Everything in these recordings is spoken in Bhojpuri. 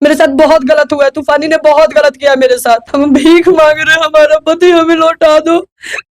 मेरे साथ बहुत गलत हुआ है, तूफानी ने बहुत गलत किया मेरे साथ। हम भीख मांग रहे हैं, हमारा पति हमें लौटा दो,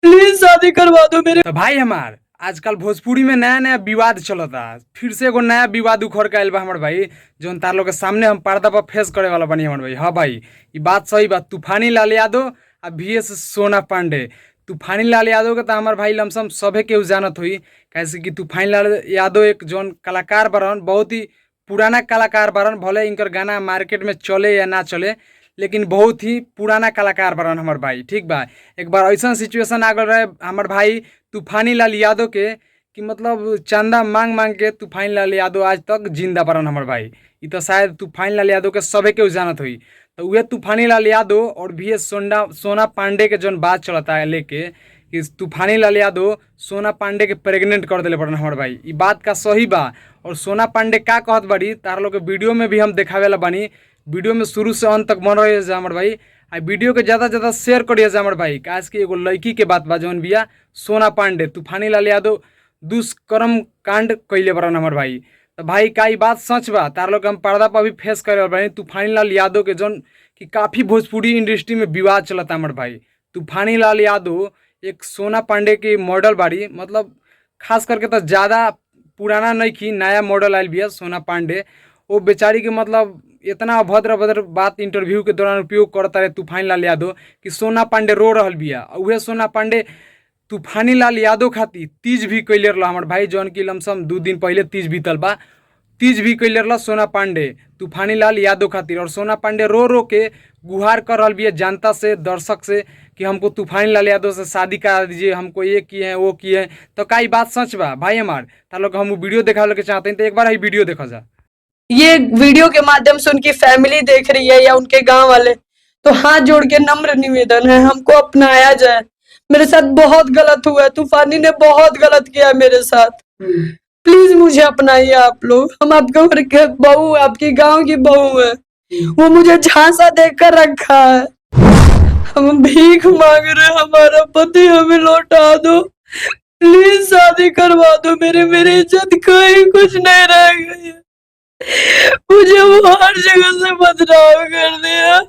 प्लीज शादी करवा दो मेरे। तो भाई हमार आजकल भोजपुरी में नया नया विवाद चलता, फिर से एगो नया विवाद उखड़ के आयल बा हमर भाई, जौन तार लोग के सामने हम पर्दा पर फेस करे वाला बनी हमर भाई। हाँ भाई, ई बात सही बा। तूफानी लाल यादव आ वी एस सोना पांडे। तूफानी लाल यादव के तो हमार भाई लमसम सभे केहू जानत होई, कैसे कि तूफानी लाल यादव एक जौन कलाकार बरन, बहुत ही पुराना कलाकार बरन। भले इनकर गाना मार्केट में चले या ना चले, लेकिन बहुत ही पुराना कलाकार बरन हमार भाई। ठीक बा, एक बार ऐसा सिचुएशन आ गल रहे हमार भाई तूफानी लाल यादव के कि मतलब चंदा मांग मांग के तूफानी लाल यादव आज तक जिंदा बरन हमार भाई। ई तो शायद तूफानी लाल यादव के सभे केहू जानत होई। तो उहे तूफानी लाल यादव और वी एस सोना पांडे के जौन बात चलता है लेके कि तूफानी लाल यादव सोना पांडे के प्रेग्नेंट कर दिले बड़न हमार भाई, ई बात का सही बा। और सोना पांडे का कहत बाड़ी तार लोग के वीडियो में भी हम देखावेला बानी। वीडियो में शुरू से अंत तक मन रहे जा हमार भाई, आ वीडियो के ज़्यादा से ज़्यादा शेयर करिए जा हमार भाई। काश कि एगो लड़की के बात बा जौन बिया सोना पांडे तूफानी लाल यादव दुष्कर्म कांड कैले बड़न हमार भाई। तो भाई का ई बात सच बा, तार लोग हम पर्दा पर भी फेस करे बानी तूफानी लाल यादव के, जौन कि काफ़ी भोजपुरी इंडस्ट्री में विवाद चलता हमार भाई। तूफानी लाल यादव एक सोना पांडे के मॉडल बाड़ी, मतलब खास करके तो ज़्यादा पुराना नहीं की, नया मॉडल आयल बिया सोना पांडे। वो बेचारी के मतलब इतना अभद्र अभद्र बात इंटरव्यू के दौरान उपयोग करता रहे तूफानी लाल यादव कि सोना पांडे रो रहल बिया। उहे सोना पांडे तूफानी लाल यादव खातिर तीज भी कैले रहल हमार भाई, जौन की लमसम 2 दिन पहले तीज बीतल बा, तीज भी कैले रहल सोना पांडे तूफानी लाल यादव खातिर। और सोना पांडे रो रो के गुहार कर रहल बिया जनता से, दर्शक से कि हमको तूफानी लाल यादव से शादी करा दीजिए, हमको ये किए हैं वो किए हैं। तो का ई बात सच बा भाई हमार? तार लोग हम वीडियो देखावे के चाहते हैं, तो एक बार ही वीडियो देखा जा। ये वीडियो के माध्यम से उनकी फैमिली देख रही है या उनके गांव वाले, तो हाथ जोड़ के नम्र निवेदन है, हमको अपनाया जाए। मेरे साथ बहुत गलत हुआ है, तूफानी ने बहुत गलत किया है मेरे साथ, प्लीज मुझे अपनाइए आप लोग। हम आपके घर के बहू, आपकी गांव की बहू है, वो मुझे झांसा देकर रखा है। हम भीख मांग रहे हैं, हमारा पति हमें लौटा दो, प्लीज शादी करवा दो। मेरे मेरी इज्जत कहीं कुछ नहीं रह गई है, मुझे वो हर जगह से बदनाम कर दिया।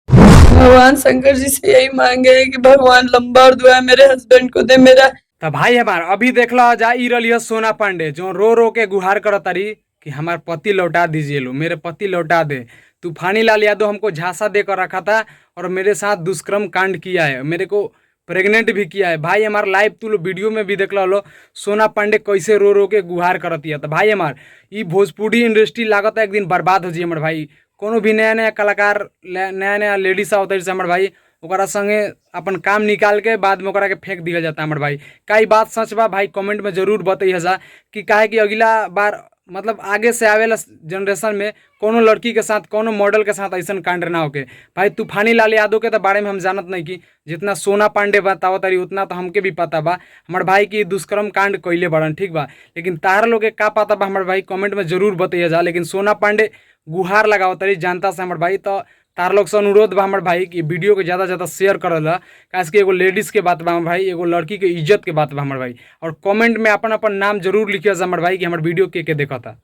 भगवान शंकर जी से यही मांगे हैं कि भगवान लंबा और दुआ मेरे हस्बैंड को दे। मेरा तो भाई हमार अभी देखला जा ई रही है सोना पांडे जो रो रो के गुहार करत रही कि हमार पति लौटा दीजिए लो, मेरे पति लौटा दे। तूफानी लाल यादव हमको झांसा देकर रखा था और मेरे साथ दुष्कर्म कांड किया है, मेरे को प्रेग्नेंट भी किया है। भाई हमार लाइव तू लो वीडियो में भी देखला लो सोना पांडे कैसे रो रो के गुहार करती है। तो भाई हमार ई भोजपुरी इंडस्ट्री लागत है एक दिन बर्बाद हो जी हमार भाई। कोनो भी नया नया कलाकार, नया नया लेडीज आवत से हमार भाई, ओकरा संगे अपन काम निकाल के बाद में ओकरा के फेंक दिया जाता हमार भाई। का ई बात सच बा भाई? कमेंट में जरूर बतैया जा कि काहे कि अगला बार मतलब आगे से आवेला जनरेशन में कोनो लड़की के साथ, कोनो मॉडल के साथ ऐसा कांड ना होके। भाई तूफानी लाल यादव के तो बारे में हम जानत नहीं कि जितना सोना पांडे बतावत रही उतना तो हमके भी पता बा हमार भाई की दुष्कर्म कांड कैले बड़न। ठीक बा, लेकिन तार लोग के का पता बा हमार भाई, कमेंट में जरूर बतैया जा। लेकिन सोना पांडे गुहार लगावत रही जनता से हमार भाई, तो तार लोग से अनुरोध बा हमार भाई कि वीडियो के ज़्यादा से ज़्यादा शेयर करल, काहे कि एगो लेडीज़ के बात बा हमार भाई, एगो लड़की के इज्जत के बात बा हमार भाई। और कमेंट में अपन अपन नाम जरूर लिखिए हमार भाई कि हमार वीडियो के देखता।